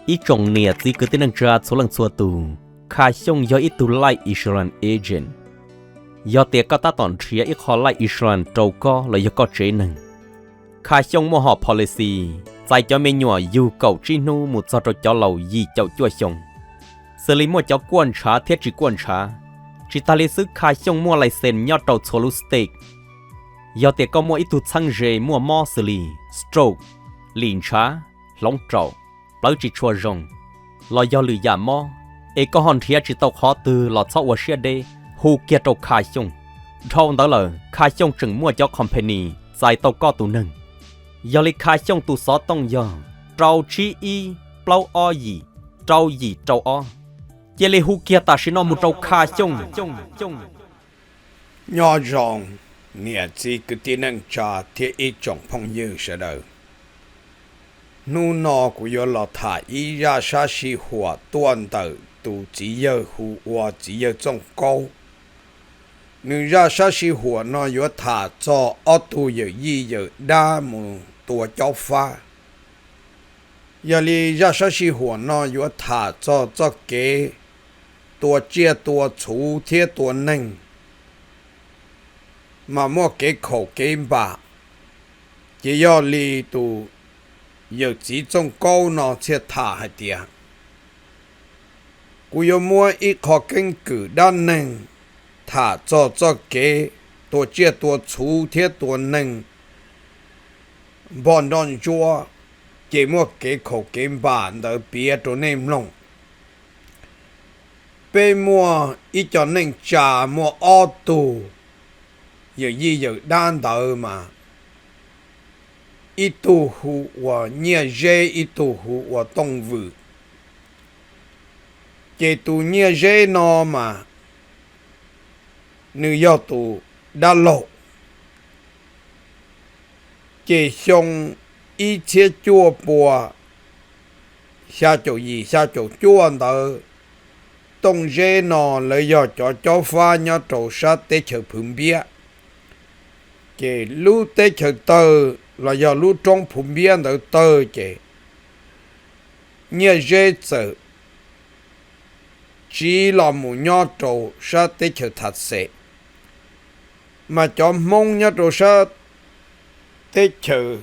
Ib tsoom niam txiv kwv tij neej tsa txhua leej txhua tus, Kha Xyooj yog ib tug life insurance agent. Yog tias koj tab tom nrhiav ib qho life insurance rau koj los yog koj tsev neeg, Kha Xyooj muaj hom policy txais cov me nyuam yug kaum tsib hnub mus txog rau cov laus yim caum cuaj xyoo, xws li muaj cov kuaj ntshav thiab tsis kuaj ntshav. Tsis tas li xwb, Kha Xyooj muaj license nyob rau txhua lub state. Yog tias koj muaj ib tug txheeb ze muaj mob xws li stroke, lim ntshav, hloov raum, plawv tsis tshua zoo, los yog lwm yam mob, es koj ho nrhiav tsis tau qhov twg los txhob ua siab deb, hu kiag rau Kha Xyooj. Dhau ntawd lawm, Kha Xyooj tseem muaj cov company txais tau koj tus neeg. Yog li Kha Xyooj tus xov tooj yog rau tsib ib plaub ob yim rau yim rau ob. Cia li hu kiag tam sim no mus rau Kha Xyooj. Nyob zoo niam txiv kwv tij neej tsa thiab ib tsoom phooj ywg sawv daws. Hnub no kuv yuav los tham ib zaj sab sij huam tuaj ntawm tus txiv yawg hu ua txiv yawg Txooj Kaub. Nws zaj sab sij huam no yuav tham txog ob tug yawm yij yawm dab mus tua cob fab. Yog li zaj sab sij huam no yuav tham txog txoj kev tua tsiaj tua txhu thiab tua neeg, mas muaj kev khaum kev npam. Ces yog li tus yawm txiv Txooj Kaub no thiaj tham hais tias, kuv yuav muab ib qho keeb kwm dab neeg tham txog txoj kev tua tsiaj tua txhu thiab tua neeg npog nroj ntsuab, ces muaj kev khaum kev npam ntawd piav rau nej mloog. Peb muaj ib co neej tsa muaj ob tug yawm yij yawm dab ntawd mas, ib tug hu ua Nyiaj Zeb, ib tug hu ua Tooj Vwm. Ces tus Nyiaj Zeb no mas nws yog tus dab laug. Ces xyoo ib txhiab cuaj pua xya caum yim xya caum cuaj ntawd, Tooj Zeb no lawv yog cov cob fab nyob rau sab teb chaws Phuv Npiab. Ces lub teb chaws tawg los yog lub roob Phuv Npiab ntawd tawg ces Nyiaj Zeb txawm tsiv los mus nyob rau sab teb chaws Tham Xes. Mas cov Hmoob nyob rau sab teb chaws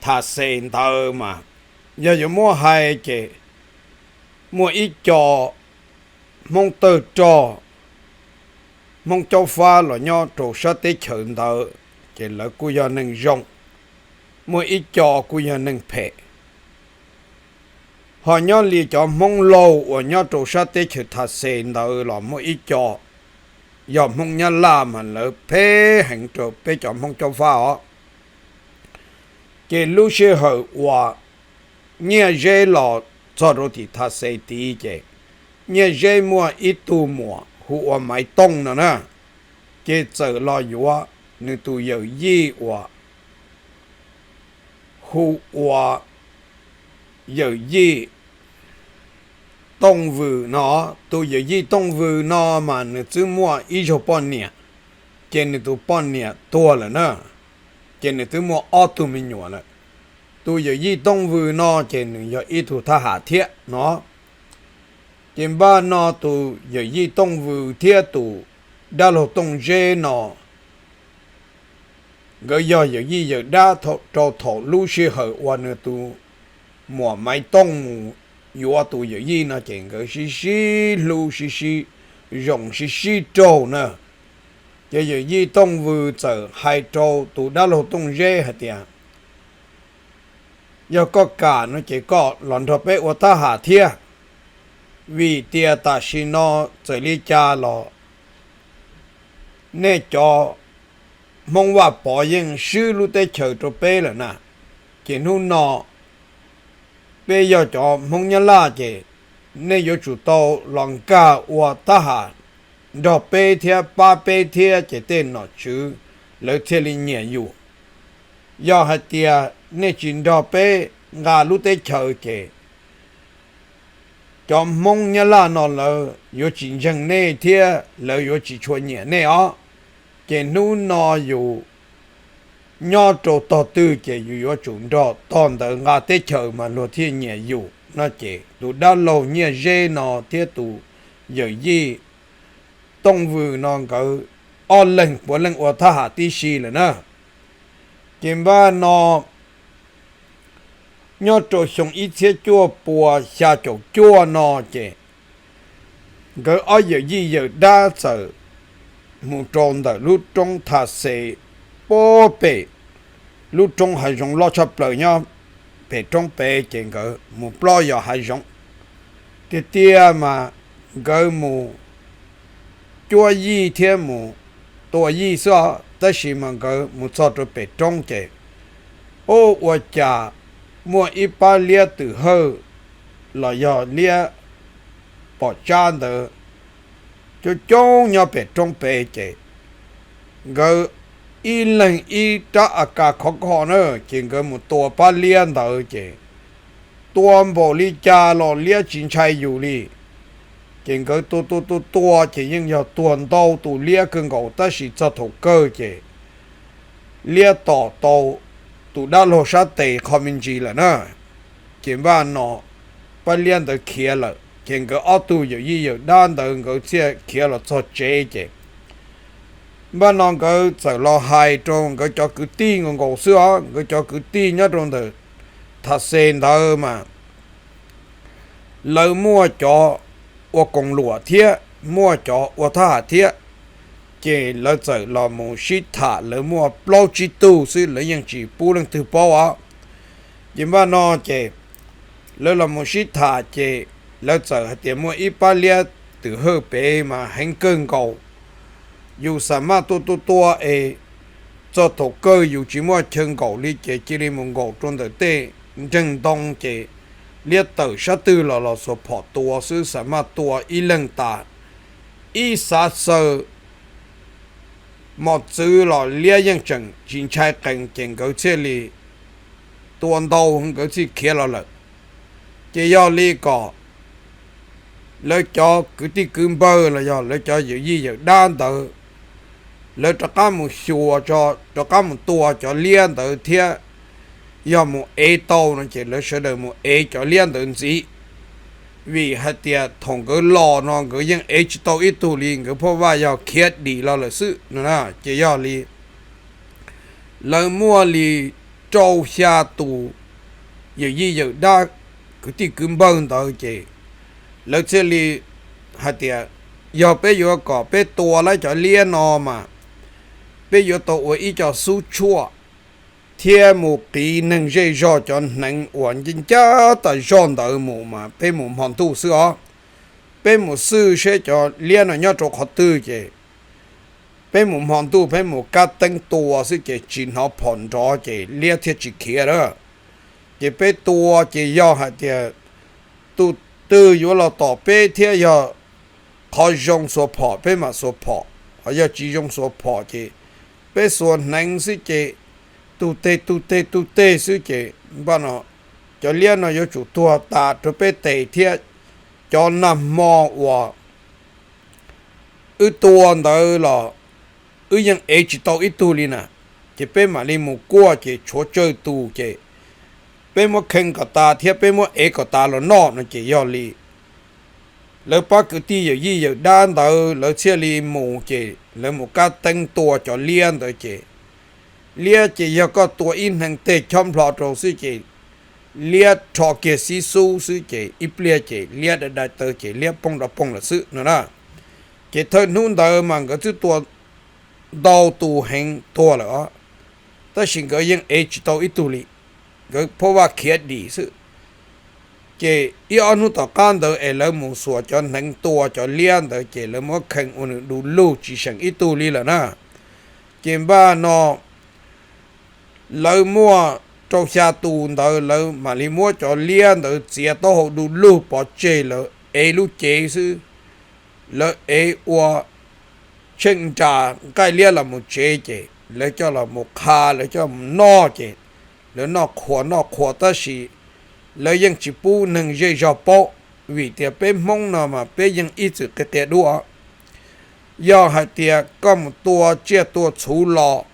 Tham Xes ntawd mas, yog yuav muab hais ces muaj ib co Hmoob tawg rog, Hmoob cob fab los nyob rau sab teb chaws ntawd, ces lawv kuj yog neeg zoo, muaj ib co kuj yog neeg phem. Ho nyob li cov Hmoob laug uas nyob rau sab teb chaws Tham Xes ntawd los muaj ib co yog Hmoob Nyab Laj mas lawv phem heev rau peb cov Hmoob cob fab os. Ces lub sij hawm uas Nyiaj Zeb los txog rau tim Tham Xes tid ces Nyiaj Zeb muaj ib tug muam hu ua Maiv Tooj no na, ces txawm los yuav nws tus yawm yij uas hu ua yawm yij Tooj Vwm no. Tus yawm yij Tooj Vwm no mas nws twb muaj ib zaug poj niam, ces nws tus poj niam tuag lawm na, ces nws twb muaj ob tug me nyuam lawm. Tus yawm yij Tooj Vwm no ces nws yog ib tug thab ham thiab no. Ces npaj no tus yawm yij Tooj Vwm thiab tus dab laug Tooj Zeb no, nkawd yog yawm yij yawm dab rau thaum lub sij hawm uas nws tus muam Maiv Tooj mus yuav tus yawm yij no ces nkawd sib sib hlub sib sib zoo sib sib raug na. Ces yawm yij Tooj Vwm txawm hais rau tus dab laug Tooj Zeb hais tias, yog koj kam no ces koj los nrog peb ua thab ham thiab, vim tias tam sim no txawm li cas los nej cov Hmoob Vaj Pov yeej swb lub teb chaws rau peb lawm na. Ces hnub no peb yog cov Hmoob Nyab Laj ces nej yuav tsum tau los nkag ua thab ham nrog peb thiab pab peb thiab ces tej nom tswv lawv thiaj li nyiam yus. Yog hais tias nej tsis nrog peb nqa lub teb chaws ces cov Hmoob Nyab Laj no lawv yuav tsis ntseeg nej thiab lawv yuav tsis tshua nyiam nej os. Ces hnub no yus nyob rau tog twg ces yus yuav tsum nrog tog ntawd nqa teb chaws mas luag thiaj nyiam yus. no ces tus dab laug Nyiaj Zeb no thiab tus yawm yij Tooj Vws no nkawd ob leeg puav leej ua thab ham tib si lawm na. Ces npaj no nyob rau xyoo ib txhiab cuaj pua xya caum cuaj no ces nkawd ob yawm yij yawm dab txawm mus rau ntawm lub roob Thas Xes, puag pem lub roob hav zoov loj tshaj plaws nyob pem roob pem, ces nkawd mus plob yos hav zoov. Tiag tiag mas nkawd mus cuab yij thiab mus tua yij xwb os, tab sis mas nkawd mus txog rau pem roob ces, ub, ua cas muaj ib pab liab twm hawj los yog liab pom tsab ntawd coob coob nyob pem roob pem ces nkawd ib leeg ib rab A K khov kho na, ces nkawd mus tua pab liab ntawd ces tua npaum li cas los liab tsis ntshai yus li. Ces nkawd tua tua tua tua ces yeej yog tuag ntau tus liab kawg nkaus, tab sis txog thaum kawg ces liab tom tau tus dab laug sab tes qho me ntsis lawm na. Ces npaj no pab liab ntawd khiav lawm, ces nkawd ob tug yawm yij yawm dab ntawd nkawd thiaj khiav los txog tsev ces npaj no nkawd txawm los hais rau nkawd cov kwv tij nkaus nkaus xwb os, nkawd cov kwv tij nyob rau ntawm Thas Xes ntawd mas lawv muaj cov ua koos luam thiab muaj cov ua thab ham thiab, ces lawv txawm los mus sib tham, lawv muaj plaub tsib tug xwb, lawv yeej tsis pub leej twg paub os. Ces npaj no ces lawv los mus sib tham ces lawv txawm hais tias muaj ib pab liab twm hawj pem mas heev kawg nkaus, yus xam maj tua tua tua es txog thaum kawg yus tsis muaj chaw nkaum li ces cia li mus nkaum rau ntawm tej nreeg ntoo ces liab tawm sab twg los los xuas phom tua xwb, xam maj tua ib leeg tas. Ib xav xaws mos txwv los liab yeej tseem tsis ntshai qees ces nkawd thiaj li tua ntau nkawd thiaj khiav los lawm. Ces yog li kom lawv cov kwv tij kwv npawg los yog lawv cov yawm yij yawm dab ntawd, lawv rov qab mus xyuas tso, rov qab mus tua cov liab ntawd thiab, yog mus ev tau no ces lawv sawv daws mus ev cov liab ntawd ntxiv, vim hais tias thaum nkawd los no nkawd yeej ev tsis tau ib tug li, nkawd phoj vaj yog khiav dim los lawm xwb no na. Ces yog li lawv muaj li rau xya tus yawm yij yawm dab kwv tij kwv npawg ntawd ces lawv thiaj li hais tias yog peb yuav kom peb tua lawv cov liab no mas peb yuav tau ua ib co xub tshuaj thiab mus qiv neeg zej zog cov hneev uas ncaj ncaj tas zog ntawd mus mas peb mus hmo ntuj xwb os. Peb mus xwb seb cov liab no nyob rau qhov twg ces peb mus hmo ntuj peb mus kab teeb tua xwb ces tsis hnov phom nrov ces liab thiaj tsis khiav lawm. Ces peb tua ces yog hais tias tus twg yuav los tom peb thiab yog qhov zoo xuas phom peb mam xuas phom, ho yog tsis zoo xuas phom ces peb xuas hneev xwb ces tug teg tug teg tug teg xwb ces npaj no cov liab no yuav tsum tuag tas rau peb tes thiab. Cov nag hmo uas wb tua ntawd los wb yeej ev tsis tau ib tug li na, ces peb mam li mus kuaj ces tshuav tsawg tus ces peb muab khee kom tas thiab peb muab ev kom tas los noj no ces yog li lawv pab kwv tij yawm yij yawm dab ntawd lawv thiaj li mus ces lawv mus kab teeb tua cov liab ntawd ces liab ces yog koj tua ib hneev tej chob nplho rau xwb ces liab rho kiag xib xub xwb ces ib pliag ces liab dai dai taw ces liab poob nrov poog lawm xwb no na. Ces thawj hnub ntawd mas nkawd twb tua ntau tus heev tuag lawm os, tab sis nkawd yeej ev tsis tau ib tug li, nkawd phoj vaj khiav dim xwb. Ces ib ob hnub tom qab ntawd es lawv mus xuas cov hneev tua cov liab ntawd ces lawv muab khee ua nws du lug tsis seem ib tug li lawm na. Ces npaj no lawv muaj rau xya tus ntawd lawv mam li muab cov liab ntawd txiav taub hau du lug pov tseg lawv ev lub cev xwb. Lawv ev ua tsheej nra nqaij liab los mus tsev ces lawv coj los mus qha lawv coj mus noj ces lawv noj qhuas noj qhuas tab sis lawv yeej tsis pub neeg zej zog paub, vim tias peb Hmoob no mas peb yeej ib txwm qia qia dua. Yog hais tias koj mus tua tsiaj tua txhu los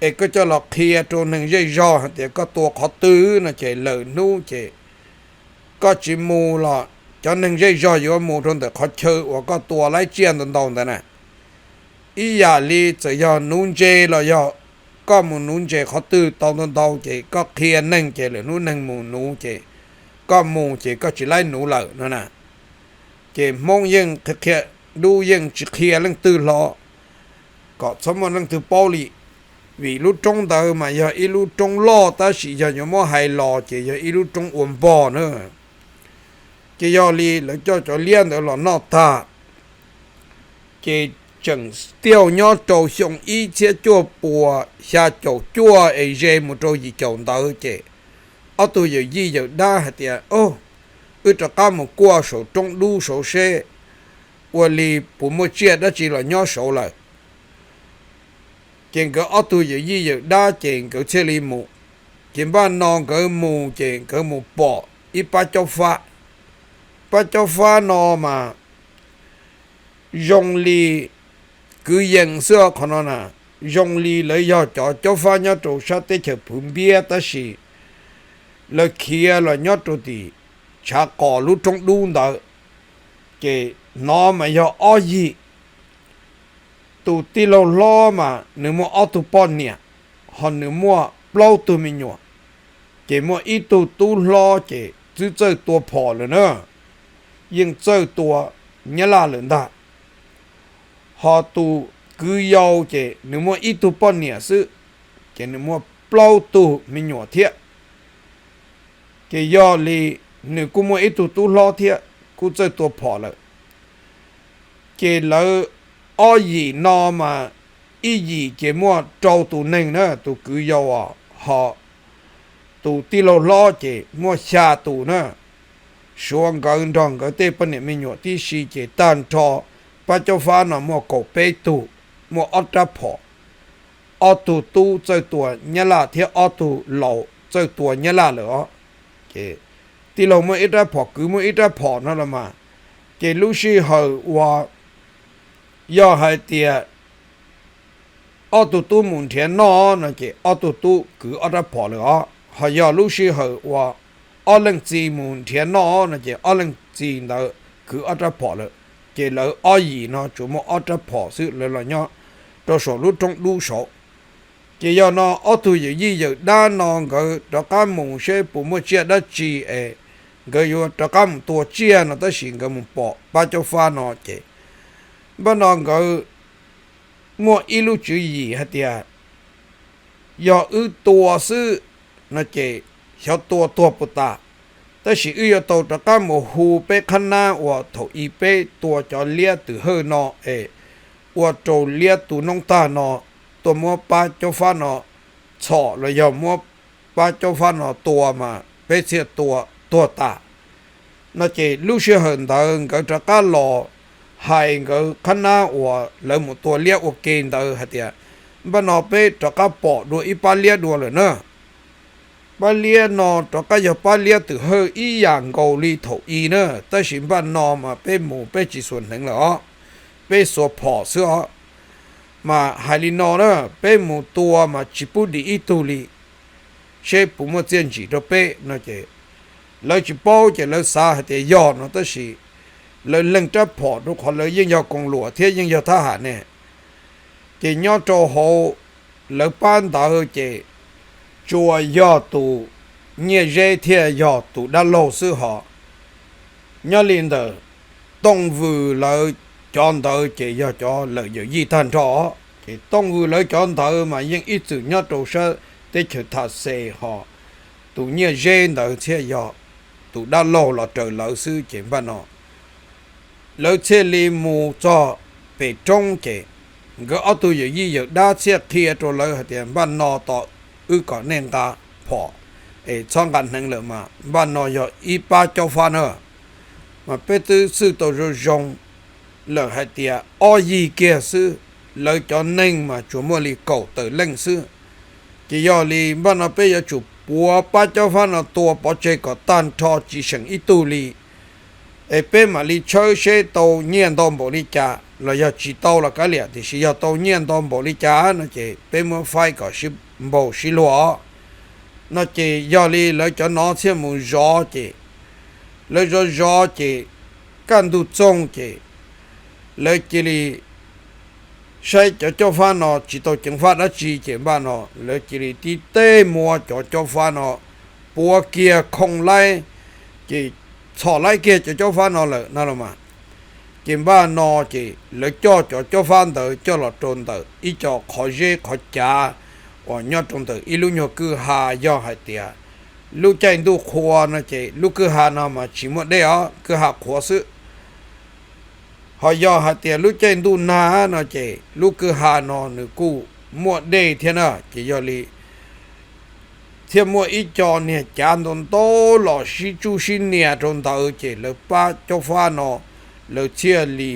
es koj coj los qhia rau neeg zej zog hais tias koj tua qhov twg no ces lawm hnub ces koj tsis mus los cov neeg zej zog yuav mus rau ntawm qhov chaw uas koj tua laib tsiaj ntau ntau ntawd na. Ib yam li txawm yog nuv ntses los yog koj mus nuv ntses qhov twg tau ntau ntau ces koj qhia neeg ces lwm hnub neeg mus nuv ces koj mus ces koj tsis laib nuv lawm no na. Ces Hmoob yeej qhia qhia dub yeej tsis qhia leej twg hlo kom txhob muaj leej twg paub li. Vim lub roob ntawd mas yog ib lub roob loj tab sis yog yuav muab hais los ces yog ib lub roob ua npog na. Ces yog li lawv coj cov liab ntawd los noj tag, ces tseem tiag nyob rau xyoo ib txhiab cuaj puas xya caum cuaj es ze mus rau yim caum ntawd ces ob tug yawm yij yawm dab hais tias, Wb rov qab mus kuaj saum roob dub saud seb ua li puas muaj tsiaj dab tsi los nyob saud lawm. Ces nkawd ob tug yawm yij yawm dab ces nkawd thiaj li mus. Ces npaj no nkawd mus ces nkawd mus pom ib pab caub fab. Pab caub fab no mas zoo li kwv yees xwb qhov no na, zoo li lawv yog cov caub fab nyob rau sab teb chaws Phwv Npiab tab sis lawv khiav los nyob rau tim tshav qos lub roob dub ntawd. Ces hnov mas yog ob yim, tus tij laug hlob mas nws muaj ob tug poj niam, ho nws muaj plaub tug me nyuam. Ces muaj ib tug tub hlob ces twb txawj tua phom lawm na, yeej txawj tua nyab laj lawm ntag. Ho tus kwv yau ces nws muaj ib tug poj niam xwb, ces nws muaj plaub tug me nyuam thiab. Ces yog li nws kuj muaj ib tug tub hlob thiab kuj txawj tua phom lawm. Ces lawv ob yim no mas ib yim ces muaj rau tus neeg na, tus kwv yau os, ho tus tij laug hlob ces muaj xya tus na. Suav nkawd nrog nkawd tej poj niam me nyuam tib si ces tag nrho pab caub fab no muaj kaum peb tug, muaj ob rab phom. Ob tug tub txawj tua nyab laj thiab ob tug laus txawj tua nyab laj lawm os. Ces tij laug muaj ib rab phom, kwv muaj ib rab phom no los mas, ces lub sij hawm uas yog hais tias ob tug tub mus nrhiav noj no ces ob tug tub kwv ob rab phom lawm os. Ho yog lub sij hawm uas ob leej txiv mus nrhiav noj no ces ob leej txiv ntawd kwv ob rab phom lawm. Ces lawv ob yim no tsuas muaj ob rab phom xwb, lawv los nyob rau saum lub roob dub saud. Ces yog no ob tug yawm yij yawm dab no nkawd rov qab mus seb puas muaj tsiaj dab tsi es nkawd yuav rov qab mus tua tsiaj no tab sis nkawd mus pom pab caub fab no ces npaj no nkawd muaj ib lub tswv yim hais tias yog wb tua xwb no ces xyov tua tuag puas tas, tab sis wb yuav tau rov qab mus hu peb qhab nab uas thaum ub peb tua cov liab twm hawj no es ua rau liab tu noob tag no tuaj muab pab caub fab no txhom los yog muab pab caub fab no tua mas peb thiaj tua tuag tas no ces lub sij hawm ntawd nkawd rov qab los hais nkawd qhab nab uas lawv mus tua liab ua ke ntawd hais tias, npaj no peb rov qab pom dua ib pab liab dua lawm na. Pab liab no rov qab yog pab liab twm hawj ib yam nkaus li thaum ub na, tab sis npaj no mas peb mus peb tsis xuas hneev lawm os, peb xuas phom xwb os. Mas hais li no na, peb mus tua mas tsis pub dim ib tug li, seb puas muaj txiaj ntsig rau peb no ces lawv tsis paub ces lawv xav hais tias yog no tab sis lawv leeg rab phom rau qhov lawv yeej yog koos luam thiab yeej yog thab ham ne. Ces nyob rau hauv lawv pab ntawd ces tsuas yog tus Nyiaj Zeb thiaj yog tus dab laug xwb hos. Nyob li ntawm Tooj Vws lawv cov ntawd ces yog cov lawm yawm yij tag nrho. Ces Tooj Vws lawv cov ntawd mas yeej ib txwm nyob rau sab teb chaws Tham Xes hos, tus Nyiaj Zeb ntawd thiaj yog tus dab laug los raws lawv xwb ces npaj no lawv thiaj li mus txog pem roob ces nkawd ob tug yawm yij yawm dab thiaj qhia rau lawv hais tias npaj no tos wb kom nej nqa phom es txhob nqa hneev lawm mas npaj no yog ib pab caub fab na. Mas peb twb xwj tau zoo zoo lawm hais tias ob yig kiag xwb, lawv cov neeg mas tsuas muaj li kaum tawm leej xwb. Ces yog li npaj no peb yuav tsum puav pab caub fab no tua pov tseg kom tag nrho tsis seem ib tug li, es peb mam li tshawb seb tau nyiaj ntau npaum li cas los yog tsis tau los kav liam, tiam sis yog tau nyiaj ntau npaum li cas no ces peb muab faib kom sib npaug sib luag os. No ces yog li lawv cov no thiaj mus zov ces lawv zov zov ces kaj ntug txoog ces lawv cia li saib cov cob fab no tsis tau ceev faj dab tsi ces npaj no lawv cia li tib teg muab cov cob fab no puav kiag khoo laib, ces txhom laib kiag cov cob fab no lawm no los mas. Ces npaj no ces lawv coj cov cob fab ntawd coj los rau ntawm ib co qhov zeb qhov cav uas nyob rau ntawm ib lub nyuag kwj ha, yog hais tias lub caij ntuj qhua no ces lub kwj ha no mas tsis muaj dej os, kwj ha qhuav xwb. Ho yog hais tias lub caij ntuj nag no ces lub kwj ha no nws kuj muaj dej thiab na, ces yog li thiaj muaj ib co niag cav ntau ntau los sib tsuj sib nias rau ntawd ces lawv pab cob fab no, lawv thiaj li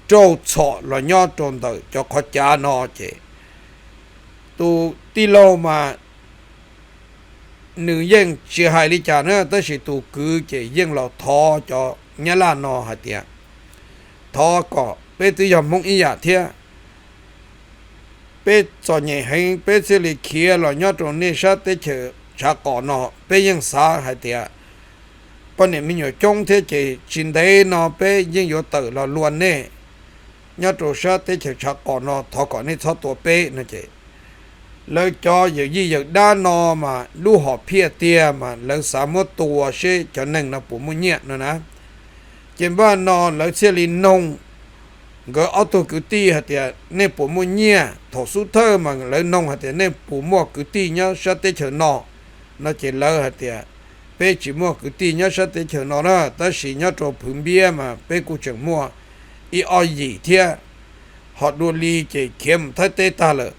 raug txhom los nyob rau ntawm cov qhov cav no ces tus tij laug mas nws yeej tsis hais li cas na, tab sis tus kwv ces yeej los thov cov nyab laj no hais tias, thov kom peb twb yog Hmoob ib yam thiab, peb txom nyem heev peb thiaj li khiav los nyob rau nej sab teb chaws tshav qos no, peb yeej xav hais tias poj niam me nyuam coob thiab ces tsis ntev no peb yeej yuav tawm los luag nej nyob rau sab teb chaws tshav qos no, thov kom nej txhob tua peb no ces lawv cov yawm yij yawm dab no mas lub hom phiaj tiag mas lawv xav muab tua seb cov neeg no puas muaj nyiaj no na. Ces npaj no lawv thiaj li noog nkawd ob tug kwv tij hais tias nej puas muaj nyiaj. Thaum xub thawj mas lawv noog hais tias nej puas muaj kwv tij nyob sab teb chaws no, no ces lawv hais tias peb tsis muaj kwv tij nyob sab teb chaws no na, tab sis nyob rau Phwv Npiab mas peb kuj tseem muaj ib ob yim thiab, ho dua li ces khiav mus Thaib teb tag lawm.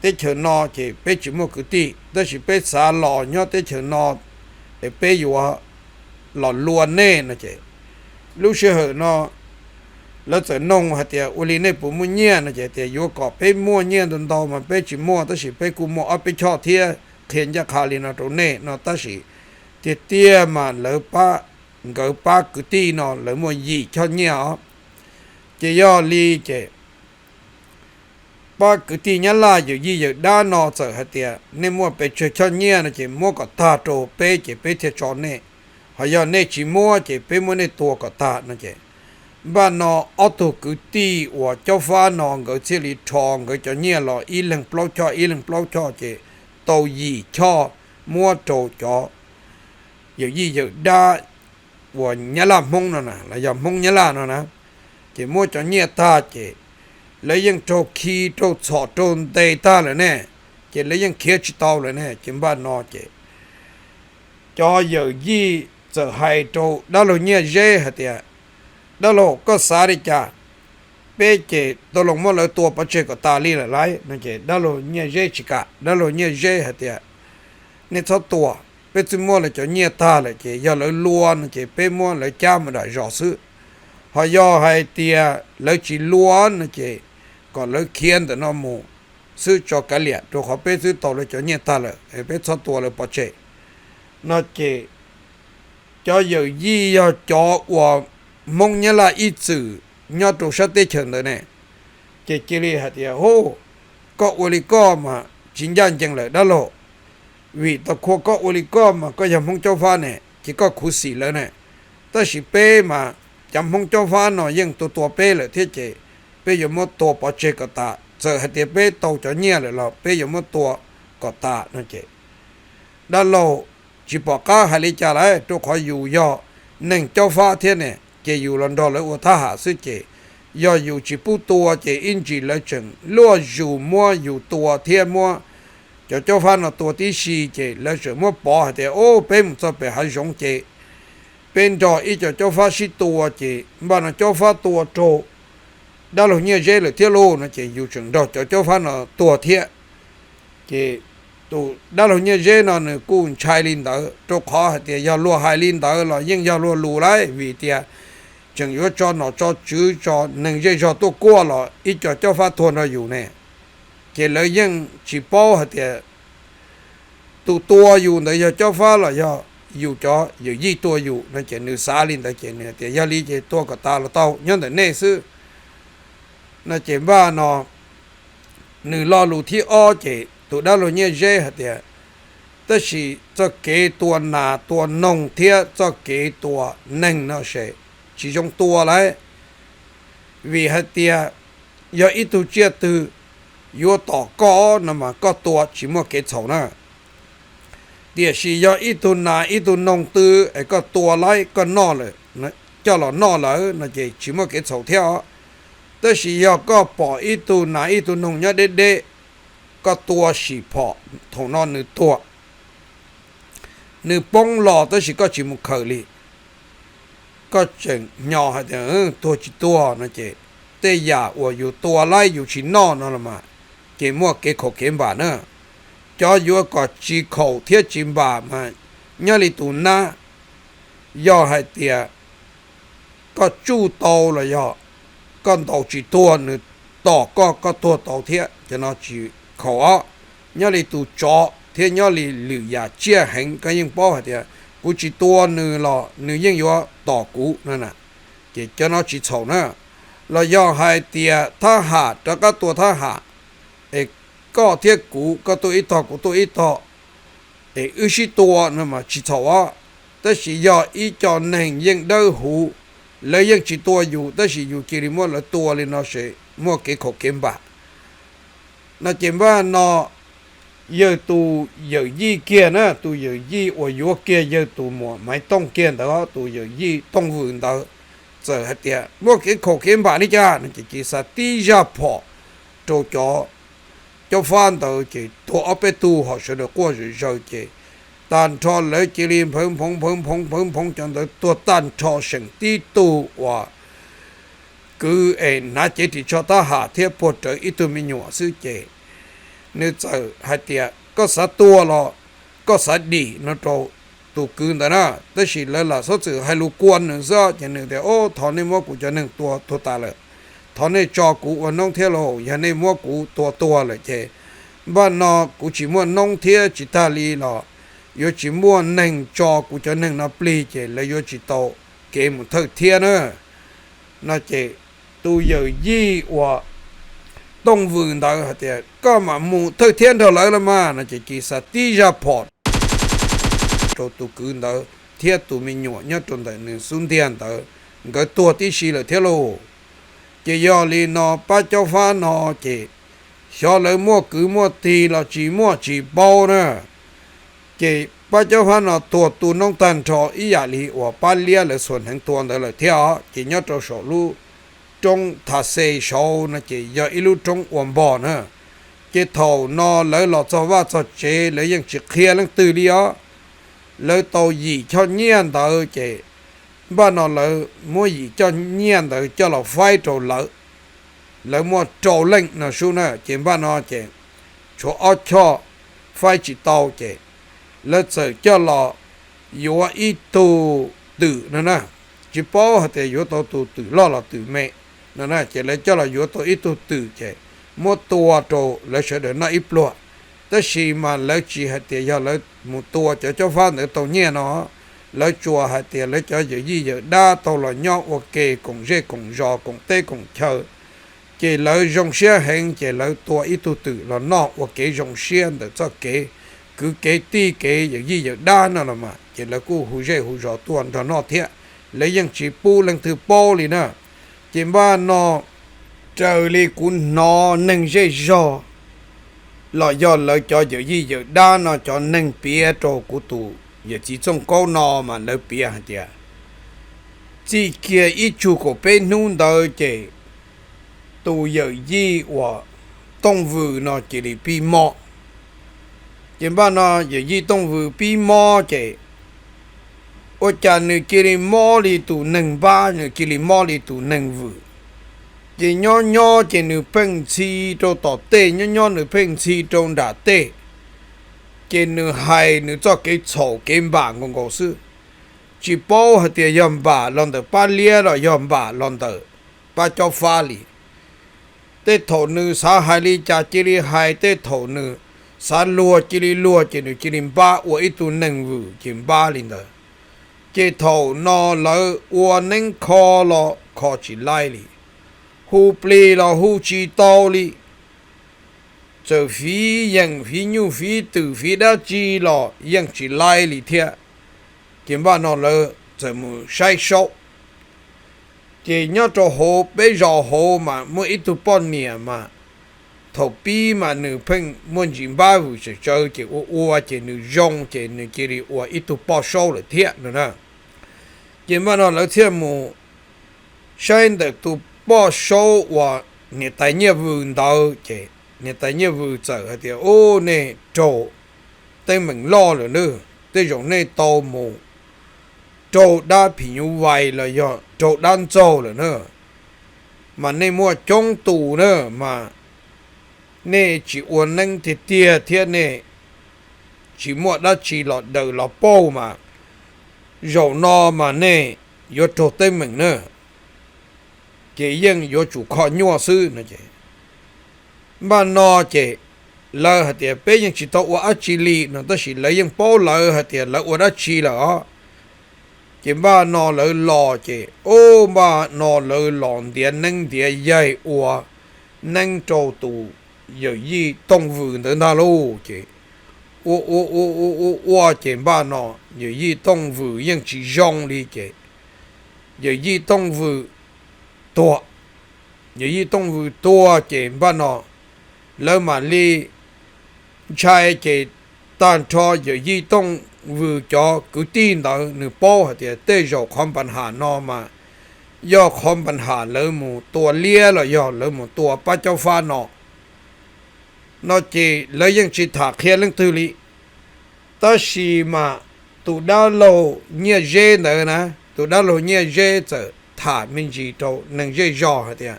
Teb chaws no ces peb tsis muaj kwv tij, tab sis peb xav los nyob teb chaws no es peb yuav los luag nej no ces lub sij hawm no lawv txawm noog hais tias ua li nej puas muaj nyiaj no ces tias yuav kom peb muaj nyiaj ntau ntau mas peb tsis muaj, tab sis peb kuj muaj ob peb choj thiab, qhia ncaj qha li no rau nej no, tab sis tiag tiag mas lawv pab, nkawd pab kwv tij no lawv muaj yim choj nyiaj os. Ces yog li ces pab kwv tij Nyab Laj yawm yij yawm dab no txawm hais tias nej muaj pes tsawg choj nyiaj no ces muab kom tag rau peb ces peb thiaj tso nej, ho yog nej tsis muab ces peb muab nej tua kom tag no ces npaj no ob tug kwv tij uas cob fab no nkawd thiaj li rho nkawd cov nyiaj los ib leeg plaub choj ib leeg plaub choj ces tau yim choj muab rau cov yawm yij yawm dab uas Nyab Laj Hmoob no na los yog Hmoob Nyab Laj no na, ces muab cov nyiaj tag ces lawv yeej raug khi raug txhom raug ntes tag lawm ne, ces lawv yeej khiav tsis tau lawm ne, ces npaj no ces cov yawm yij txawm hais rau dab laug Nyiaj Zeb hais tias, dab laug koj xav li cas? Peb ces tau los muab lawv tua pov tseg kom tas li lawm lauj no ces dab laug Nyiaj Zeb tsis kam, dab laug Nyiaj Zeb hais tias nej txhob tua, peb twb muab lawv cov nyiaj tag lawm ces yog lawv luag no ces peb muab lawv cab mus dam zos xwb, ho yog hais tias lawv tsis luag no ces kom lawv khiav ntawm no mus xwb tso kav liam, rau qhov peb twb tau lawv cov nyiaj tag lawm, peb txhob tua lawv pov tseg no ces cov yawm yij yog cov uas Hmoob Nyab Laj ib txwm nyob rau sab teb chaws ntawd ne, ces cia li hais tias, hu, koj ua li koj mas tsis ncaj ncees lawm dab laug, vim tau khua koj ua li koj mas koj yog Hmoob cob fab ne ces koj khuv xim lawv ne, tab sis peb mas cov Hmoob cob fab no yeej tua tua peb lawm thiab ces peb yuav muab tua pov tseg kom tas, txawm hais tias peb tau cov nyiaj lawm los peb yuav muab tua kom tas no ces dab laug tsis pom qab hais li cas lawm, rau qhov yus yog neeg cob fab thiab ne, ces yus los nrog lawv ua thab ham xwb ces yog yus tsis pub tua ces ib ntsis lawv tseem luaj zus muab yus tua thiab muab cov cob fab no tua tib si ces lawv tseem muab pov hais tias, u, peb mus txog pem hav zoov ces peb nrog ib co cob fab sib tua ces npaj no cob fab tua raug dab laug Nyiaj Zeb lawm thiab lauj no ces yus tseem nrog cov cob fab no tuag thiab. Ces tus dab laug Nyiaj Zeb no nws kuj ntshai li ntawd, rau qhov hais tias yog luag hais li ntawd los yeej yog luag lus lauj, vim tias tseem yuav tso nom tso tswv tso neeg zej zog tuaj kuaj los ib co cob fab tuag nrog yus ne, ces lawv yeej tsis paub hais tias tus tua yus ntawd yog cob fab los yog yus cov yawm yij tua yus no ces nws xav li ntawd ces nws tias yog li ces tua kom tas los tau, nyob ntawm nej xwb no ces npaj no nws lo lus thib ob ces tus dab laug Nyiaj Zeb hais tias, Tab sis txoj kev tua nas tua noog thiab txoj kev tua neeg no ces tsis zoo tua lawm, vim hais tias yog ib tug tsiaj twg yuav tom koj no mas koj tua tsis muaj kev txhaum na. Tiam sis yog ib tug nas ib tug noog twg es koj tua laib koj noj lawm, coj los noj lawm no ces tsis muaj kev txhaum thiab os. Tab sis yog koj pom ib tug nas ib tug noog nyob deb deb, koj tua sim phom, thaum no nws tuag, nws poob los tab sis koj tsis mus khaws li, koj tseem hnyos hais tias tuag tsis tuag no ces tej yam uas yus tua laib yus tsis noj no los mas ces muaj kev khaum kev npam na. Cov yuav kom tsis khaum thiab tsis npam mas nyob li tus nab, yog hais tias koj tsuj tau los yog koj ntaus tsis tuag nws tom koj, koj tuag tau thiab, cov no tsis khaum os. Nyob li tus tsov thiab nyob li lwm yam tsiaj heev koj yeej paub hais tias kuv tsis tua nws los nws yeej yuav tom kuv no na, ces cov no tsis txhaum na. Los yog hais tias thab ham rov qab tua thab ham, es koj thiab kuv, koj tuaj ib tog kuv tuaj ib tog, es wb sib tua no mas tsis txhaum os. Tab sis yog ib co neeg yeej dawb huv, lawv yeej tsis tua yus tab sis yus cia li muab lawv tua li no ces muaj kev khaum kev npam. No ces npaj no yawg tus yawm yij kiag na, tus yawm yij uas yuav kiag yawg tus muam Maiv Tooj kiag ntawd, tus yawm yij Tooj Vwm ntawd txawm hais tias muaj kev khaum kev npam li cas no ces cia li xa tib zaj phom rau cov caub fab ntawd ces tuag ob peb tug ho sawv daws quaj zom zaws ces tag nrho lawv cia li nphawv nphoov nphawv nphoov nphawv nphoov cov ntawd tuag tag nrho seem tib tug uas kwv es hnav cev ris tsho thab ham thiab puag rawv ib tug me nyuam xwb ces nws txawm hais tias koj xav tuag los koj xav dim no rau tus kwv ntawd na. Tab sis lawv lam xub txwm hais lus kua nws xwb ces nws tias, Ob, thov nej muab kuv cov neeg tua tuag tas lawm, thov nej tso kuv ua noob thiab lauj, yog nej muab kuv tua tuag lawm ces npaj no kuv tsis muaj noob thiab tsis tag li los yuav tsis muaj neeg tso kuv cov neeg no plig ces lawv yuav tsis tau kev mus thawj thiab na. No ces tus yawm yij uas Tooj Vwm ntawd hais tias koj mam mus thawj thiab nrog lawv los mas no ces cia li xa tib zaj phom rau tus kwv ntawd thiab tus me nyuam nyob rau ntawm nws xub ntiag ntawd, nkawd tuag tib si lawm thiab lauj. Ces yog li no pab caub fab no ces xyov lawv muaj kwv muaj tij los tsis muaj tsis paub na. Ces pab caub fab no tuag tu noob tag nrho ib yam li uas pab liab lawv xuas hneev tua ntawd lawm thiab os. Ces nyob rau saum lub roob Tha Xe saud no ces yog ib lub roob ua npog na. Ces thaum no lawv los txog vaj txog tsev lawv yeej tsis qhia leej twg li os. Lawv tau yim choj nyiaj ntawd ces npaj no lawv muab yim choj nyiaj ntawd coj los faib rau lawv. Lawv muaj rau leej no sub na ces npaj no ces tshuav ob choj faib tsis tau ces lawv txawm coj los yuav ib tug twm no na. Tsis paub hais tias yuav tau tus twm loj los twm me no na ces lawv coj los yuav tau ib tug twm ces muab tua rau lawv sawv daws noj ib pluag. Tab sis mas lawv tsis hais tias yog lawv mus tua cov caub fab ntawd tau nyiaj no, lawv tsuas hais tias lawv cov yawm yij yawm dab tau los nyob ua ke koom zej koom zos koom teb koom chaw ces lawv zoo siab heev ces lawv tua ib tug twm los noj ua kev zoo siab ntawm txoj kev kwv kev tij kev yawm yij yawm dab no los mas ces lawv kuj hu zej hu zos tuaj nrog noj thiab. Lawv yeej tsis pub leej twg paub li na. Ces npaj no raws li kuv hnov neeg zej zog los yog lawv cov yawm yij yawm dab no cov neeg piav rau kuv tus yawm txiv Txooj Kaub no mas lawv piav hais tias txij kiag ib tsug kaum peb hnub ntawd ces tus yawm yij uas Tooj Vwm no cia li pib mob. Ces npaj no yawm yij Tooj Vwm pib mob ces ua cas nws cia li mob li tus neeg npab, nws cia li mob li tus neeg vwm. Ces nyob nyob ces nws pheej ntxhi rau tom tej, nyob nyob nws pheej ntxhi rau nram tej. Ces nws hais nws txoj kev txhaum kev npam nkaus nkaus xwb, tsis paub hais tias yog npam los ntawm pab liab los yog npam los ntawm pab cob fab li. Tej thaum nws xav hais li cas cia li hais, tej thaum nws xav luag cia li luag, ces nws cia li npab ua ib tug neeg vwm ces npab li ntawd. Ces thaum no lawv ua neeb kho los kho tsis laib li, hu plig los hu tsis tau li. txawm fiv yeem fiv nyuj fiv twm fiv dab tsi los yeej tsis laib li thiab. Ces npaj no lawv txawm mus saib saub. Ces nyob rau hauv peb zos hauv mas muaj ib tug poj niam mas thaum pib mas nws pheej muaj ntsis npab vwm tsawm tsawv ces ua ua ces nws zoo ces nws cia li ua ib tug poj saub lawm thiab no na. Ces npaj no lawv thiaj mus saib ntawm tus poj saub uas niam tais Nyiaj Vws ntawd ces niam tais Nyiaj Vws txawm hais tias, Ub, nej raug teeb meem loj lawm na, tej zaum nej tau mus raug dab phim nyuj vais los yog raug dab ntxaug lawm na. Mas nej muaj coob tus na, mas nej tsis ua neeb tiag tiag thiab nej tsis muaj dab tsi los daws los pauj mas zaum no mas nej yuav raug teeb meem na, ces yeej yuav tsum kho nyuaj xwb no. Npaj no ces lawv hais tias, Peb yeej tsis tau ua dab tsi li no, tab sis lawv yeej paub lawv hais tias lawv ua dab tsi lawm os. Ces npaj no lawv los ces, ub, npaj no lawv los ntiav neeb ntiav yaig ua neeb rau tus yawm yij Tooj Vws ntawd ntag lauj. Ces ua ua ua ua ua ua ces npaj no yawm yij Tooj Vws yeej tsis zoo li ces yawm yij Tooj Vws tuag. Yawm yij Tooj Vws tuag ces npaj no lawv mam li ntshai ces tag nrho yawm yij Tooj Vws cov kwv tij ntawd nws paub hais tias tej zaum qhov npa ham no mas yog qhov npa ham lawv mus tua liab los yog lawv mus tua pab cob fab no no ces lawv yeej tsis tham qhia leej twg li. Tab sis mas tus dab laug Nyiaj Zeb ntawd na, tus dab laug Nyiaj Zeb txawm tham me ntsis rau neeg zej zos hais tias,